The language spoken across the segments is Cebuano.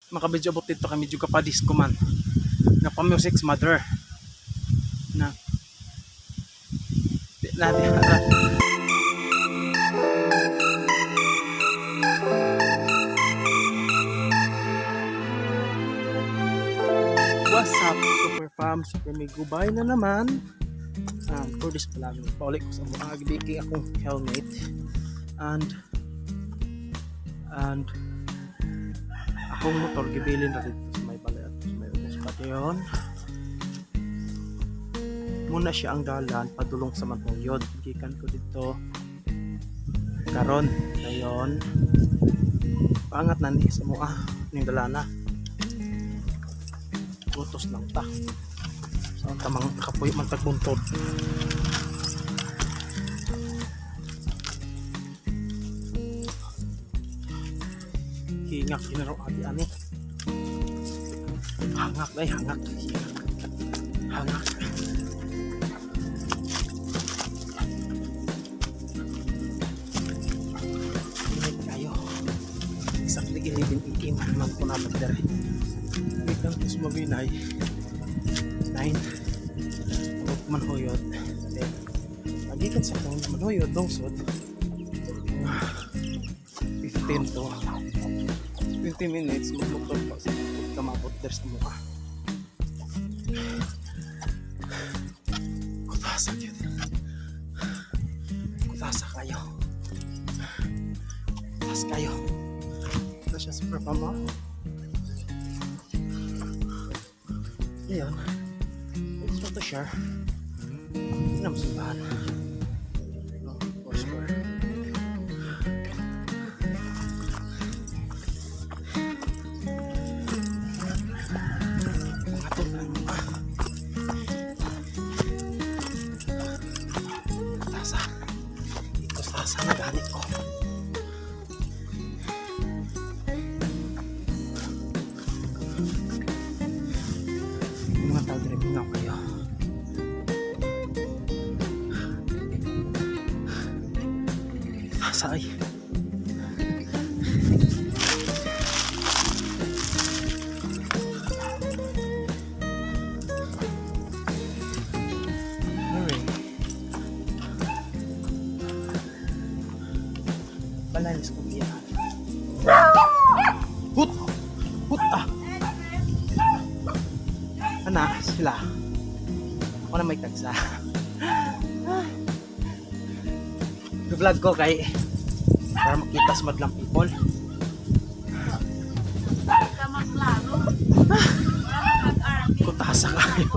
Makabidyo abot dito kami, medyo kapadisco man. Nga pa music's mother. Na. Di na di na. What's up, Super Fam? Super Migubay na naman. For this vlog, paulit ko sa mga agbiki akong helmet. And akong motor gibilin ra dito sa may balay at sa may ubos padayon. Muna siya ang dalan padulong sa Manhuyod. Gikan ko dito karon dayon. Paangat na ni sa mua ning dalana. Utos lang ta. Sa tamang kapuy man tagbuntod. Hingak inaro ati ani. Hangak day, hangak. Hingak. Hangak. Init kayo. Exactly 11 AM man ko nabot dere. Gikan ko sa Mabinay. 9. Abot Manhuyod. Then, pagikan sa akong Manhuyod, lungsod. 15 to 20 minutes magmotor pa sa kamabot der sa mukha. Kutasa gyud. Kutasa kayo. Kutas kayo. Ito siya, super pama. Ayun. I just want to share. Yun ang simbahan. No, four square. Mga tulang mga. Tasa. Ito tasa na ganit ko. Yung mga tao dire bungaw kayo. Tasa ay. Alright. Balanis ko iya. Hut! Hut ah! Ana, sila. Ako na may tagsa. Vlog ko kay para makita sa madlang people. Kutasa kayo.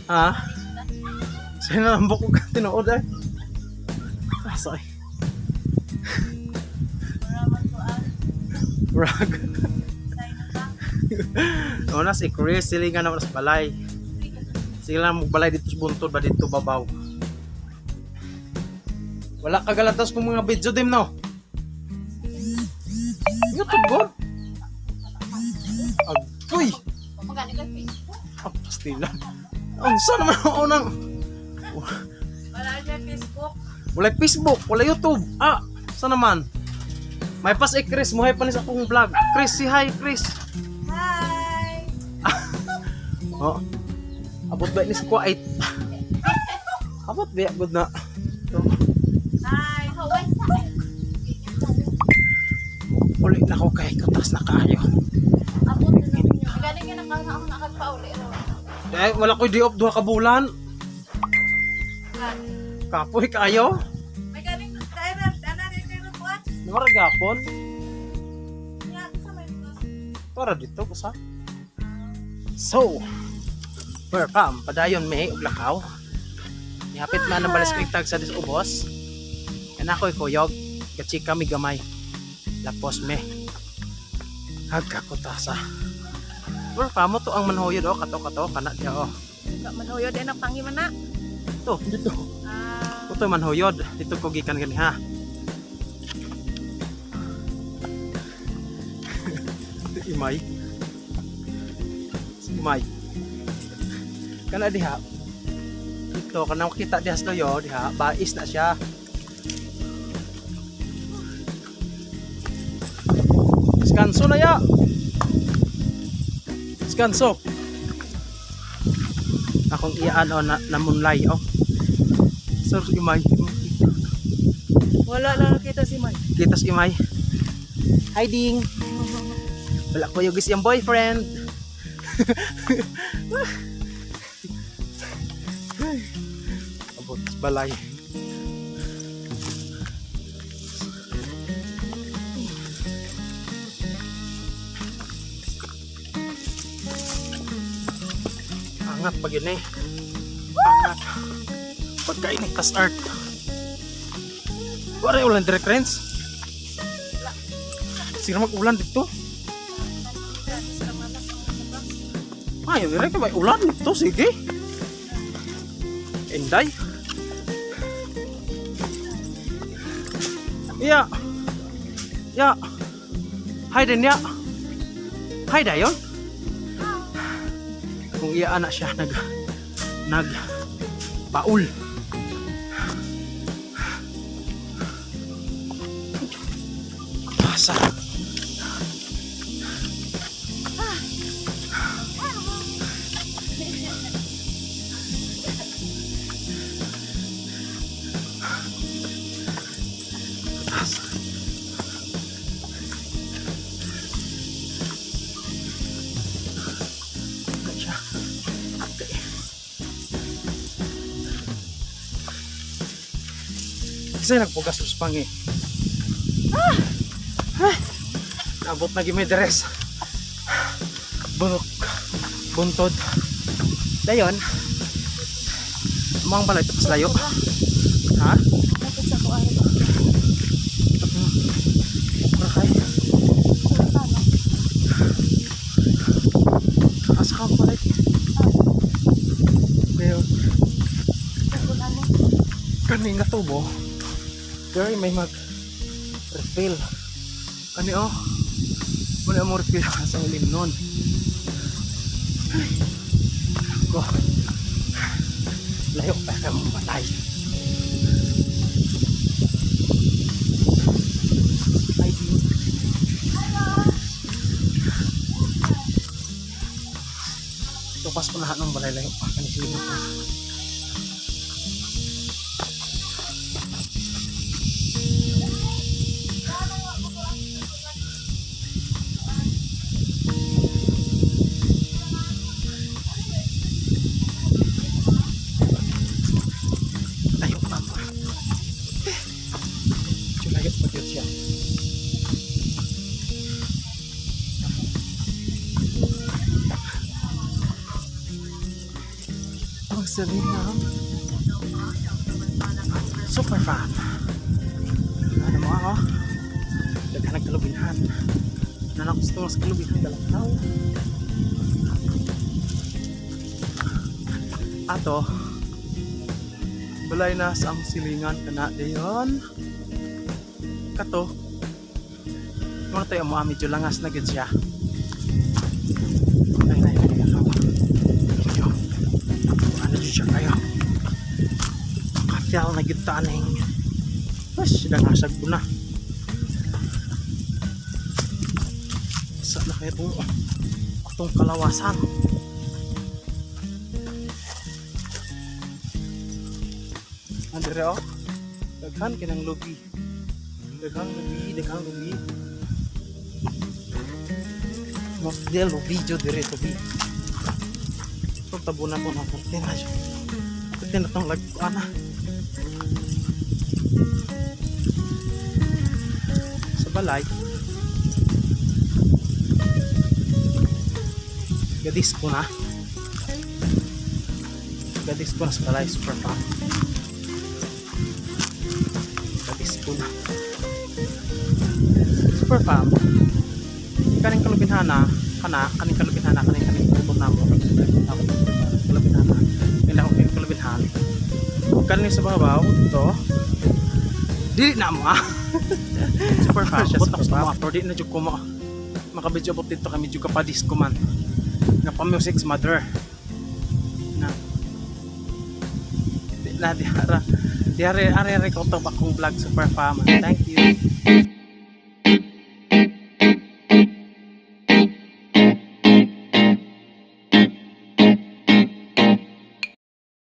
Ha? Sino ang buko ka tinuod eh? Ah, sorry. Rag. Una si Chris, silingan naman sa balay. Sila mo balay dito sa buntod ba dito babaw. Wala ka galatas kung mga video dim no. YouTube go. Agoy. Ah, pastilan. Ang saan naman ang unang Wala siya Facebook. Wala Facebook, wala YouTube. Ah, saan naman? May pas eh Chris, muhay pa ni sa akong vlog. Chris, si hi Chris. Hi! Oh. Abot ba ni sa kuwait? Abot ba good na. Ito. Hi! Uli na ko kay kutas na kayo. Galing ka na ako nakagpauli. Eh, wala ko'y di off duha ka bulan. Kapoy kayo. May galing tayo na, ana dito yung rupuan. Nora gapon. Nga, sa may bus. Para dito kusa. So, we're pam, padayon may og lakaw. Nihapit man ang balas ko tag sa dis ubos. Yan ako'y kuyog. Gachika mi gamay. Lapos me. Hagkakutasa. We're pamo to ang manhoyod oh, kato kato kana diha oh. Manhoyo din ang pangimana. To, dito. Ah, Ito manhoyod. Dito ko gikan gani ha. Imay. Imay. Kana diha. Dito kana makita diha sa tuyo diha, bais na siya. Descanso na. Ya. Skanso. Akong iyaan o na, namunlay oh. Sir Imay. Wala na nakita si May. Kitas Imay. Hi ding. Wala ko yung iyang boyfriend. Abot balay. Angat pag yun eh. Angat. Pagkainit tas art. Wala ulan direct friends. Sino mag-ulan dito? Ay, direct ba ulan dito? Sige. Inday. Ya. Ya. Hi din ya. Hi dayon. Kung iya anak siya nag nag baul. Pasa. Pasa. Ano siya? Okay. Kasi nagpugas sa pangi. Ah! Abot na gimi dress. Bunok. Buntod. Dayon. Amang balay tapos layo. Ha? Kapit sa kuan. Okra kay. Asa ka balay? Pero kani nga tubo. Pero may mag refill. Kani oh. Wala mo refill sa ulim nun. Ay. Ko. Layo pa ka mong balay. Ay, di. Tupas po lahat ng balay, layo pa kani sila pa. Layo pa mo. Medyo layo pa yun siya. Ang Selena. Super fan. Ano mo ako? Daghan nagkalubinhan. Nanak gusto mas kalubinhan dalakaw. Ato, balay na sa ang silingan kana dayon. Kato. Muna tayo mo medyo langas na gid siya. Ay, ay, ay, ay, medyo ano jud siya kayo. Kafel na gid ta aning. Bas, langasag ko na. Sa na kayo itong atong kalawasan. Andre oh. Daghan kinang lubi. Daghang lubi, daghang lubi. Most dia lubi jo dire lubi. Itong tabo na to na perte na siya. Perte na tong lagkuan na. Sa balay. Gadis ko na. Gadis ko na sa balay, super fan. Gadis ko na. Super fam. Kaning kalubinhana, kana, kaning kalubinhana, kaning kaning tubo na mo. Kalubinhana. Kaya ako kaning kalubinhan. Kaning sa babaw, ito. Dili na mo ah. Super fam. Siya, Abot ako super sa fam. mga after, di na jud ko mo. Makabidyo abot dito kami jud ka pa disco man. Nga pa music's mother. Na. Di na di ara. Di are are are ko to akong vlog, super fam. Thank you.